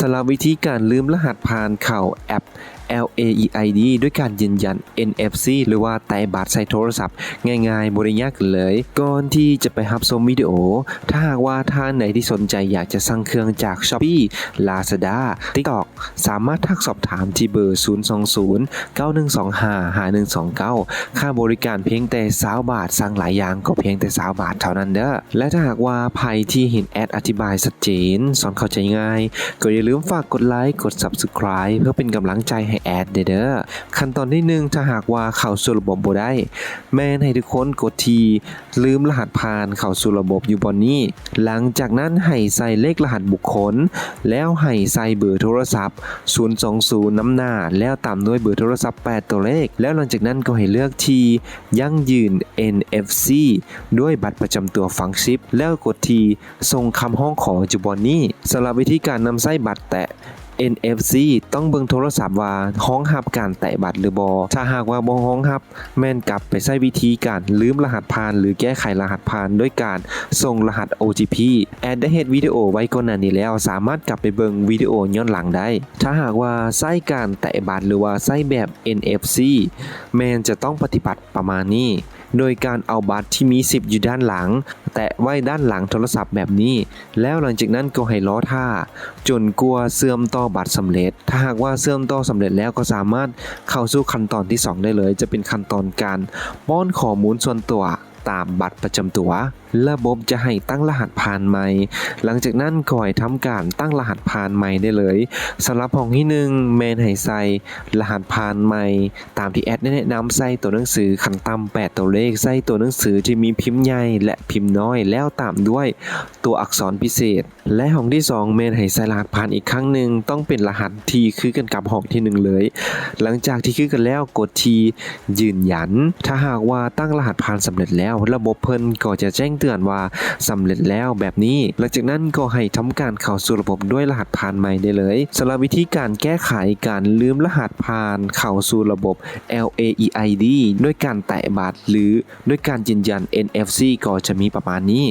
ສຳລັບວິທີການລືມລະຫັດຜ່ານເຂົ້າແອັບ ແອລ ເອ ອີ ໄອ ດີ ດ້ວຍການຢືນຢັນ ເອັນ ເອັຟ ຊີ ຫຼືວ່າແຕະບັດໃສ່ໂທລະສັບ ງ່າຍໆ ບໍ່ໄດ້ຍາກເລີຍ. ກ່ອນທີ່ຈະໄປຮັບຊົມວິດີໂອ, ຖ້າຫາກວ່າທ່ານໃດທີ່ສົນໃຈຢາກຈະສັ່ງເຄື່ອງຈາກ Shopee, Lazada, TikTok ສາມາດທັກສອບຖາມທີ່ເບີ ສູນສອງສູນ ເກົ້າໜຶ່ງສອງຫ້າ ຫ້າໜຶ່ງສອງເກົ້າ ຄ່າບໍລິການພຽງແຕ່ຊາວບາດ, ສັ່ງຫຼາຍຢ່າງກໍພຽງແຕ່ຊາວບາດເທົ່ານັ້ນເດີ້. ແລະ ຖ້າຫາກວ່າໃຜທີ່ເຫັນແອດອະທິບາຍຊັດເຈນ, ສອນເຂົ້າໃຈງ່າຍ, ກໍຢ່າລືມຝາກກົດໄລ, ກົດ Subscribe ເພື່ອເປັນກຳລັງໃຈໃຫ້ແອດແດ່ເດີ້. ຂັ້ນຕອນທີໜຶ່ງ, ຖ້າຫາກວ່າເຂົ້າສູ່ລະບົບບໍ່ໄດ້, ແມ່ນໃຫ້ທຸກຄົນກົດທີ່ລືມລະຫັດຜ່ານເຂົ້າສູ່ລະບົບຢູ່ບ່ອນນີ້. ຫຼັງຈາກນັ້ນໃຫ້ໃສ່ເລກລະຫັດບຸກຄົນ, ແລ້ວໃຫ້ໃສ່ເບີໂທລະສັບ ສູນສອງສູນ ນຳໜ້າ ແລ້ວຕາມດ້ວຍເບີໂທລະສັບແປດຕົວເລກ, ແລ້ວຫຼັງຈາກນັ້ນກໍໃຫ້ເລືອກທີ່ຢັ້ງຢືນ ເອັນ ເອັຟ ຊີ ດ້ວຍບັດປະຈຳຕົວຝັງຊິບ ແລ້ວກົດທີ່ສົ່ງຄຳຮ້ອງຂໍຢູ່ບ່ອນນີ້. ສຳລັບວິທີການນຳໃຊ້ບັດແຕະ ເອັນ ເອັຟ ຊີ ຕ້ອງເບິ່ງໂທລະສັບວ່າຮອງຮັບການແຕະບັດຫຼືບໍ່. ຖ້າຫາກວ່າບໍ່ຮອງຮັບ, ແມ່ນກັບໄປໃຊ້ວິທີການລືມລະຫັດຜ່ານ ຫຼື ແກ້ໄຂລະຫັດຜ່ານດ້ວຍການສົ່ງລະຫັດ ໂອ ທີ ພີ. ແອດໄດ້ເຮັດວິດີໂອໄວ້ກ່ອນໜ້ານີ້ແລ້ວ, ສາມາດກັບໄປເບິ່ງວິດີໂອຍ້ອນຫຼັງໄດ້. ຖ້າຫາກວ່າໃຊ້ການແຕະບັດ ຫຼືວ່າໃຊ້ແບບ ເອັນ ເອັຟ ຊີ ແມ່ນຈະຕ້ອງປະຕິບັດປະມານນີ້, ໂດຍການເອົາບັດທີ່ມີຊິບຢູ່ດ້ານຫຼັງ ແຕະໄວ້ດ້ານຫຼັງໂທລະສັບແບບນີ້, ແລ້ວຫຼັງຈາກນັ້ນກໍໃຫ້ລໍຖ້າຈົນກວ່າເຊື່ອມຕໍ່ບັດສຳເລັດ. ຖ້າຫາກວ່າເຊື່ອມຕໍ່ສຳເລັດແລ້ວ ກໍສາມາດເຂົ້າສູ່ຂັ້ນຕອນທີສອງໄດ້ເລີຍ, ຈະເປັນຂັ້ນຕອນການປ້ອນຂໍ້ມູນສ່ວນຕົວຕາມບັດປະຈຳຕົວ. ລະບົບຈະໃຫ້ຕັ້ງລະຫັດຜ່ານໃໝ່, ຫຼັງຈາກນັ້ນກໍໃຫ້ທຳການຕັ້ງລະຫັດຜ່ານໃໝ່ໄດ້ເລີຍ. ສຳລັບຫ້ອງທີໜຶ່ງ ແມ່ນໃຫ້ໃສ່ລະຫັດຜ່ານໃໝ່ ຕາມທີ່ແອດໄດ້ແນະນຳ, ໃສ່ຕົວໜັງສືຂັ້ນຕ່ຳແປດຕົວເລກ, ໃສ່ຕົວໜັງສືທີ່ມີພິມໃຫຍ່ ແລະ ພິມນ້ອຍ, ແລ້ວຕາມດ້ວຍຕົວອັກສອນພິເສດ. ແລະ ຫ້ອງທີສອງ ແມ່ນໃຫ້ໃສ່ລະຫັດຜ່ານອີກຄັ້ງໜຶ່ງ, ຕ້ອງເປັນລະຫັດທີ່ຄືກັນກັບຫ້ອງທີໜຶ່ງເລີຍ. ຫຼັງຈາກທີ່ຄືກັນແລ້ວ, ກົດທີ່ຢືນຢັນ. ຖ້າຫາກວ່າຕັ້ງລະຫັດຜ່ານສຳເລັດແລ້ວ, ລະບົບເພິ່ນກໍຈະແຈ້ງເຕືອນວ່າສຳເລັດແລ້ວແບບນີ້. ຫຼັງຈາກນັ້ນກໍໃຫ້ທຳການເຂົ້າສູ່ລະບົບດ້ວຍລະຫັດຜ່ານໃໝ່ໄດ້ເລີຍ. ສຳລັບວິທີການແກ້ໄຂການລືມລະຫັດຜ່ານເຂົ້າສູ່ລະບົບ ແອລ ເອ ອີ ໄອ ດີ ດ້ວຍການແຕະບັດ ຫຼື ດ້ວຍການຢືນຢັນ ເອັນ ເອັຟ ຊີ ກໍຈະມີປະມານນີ້.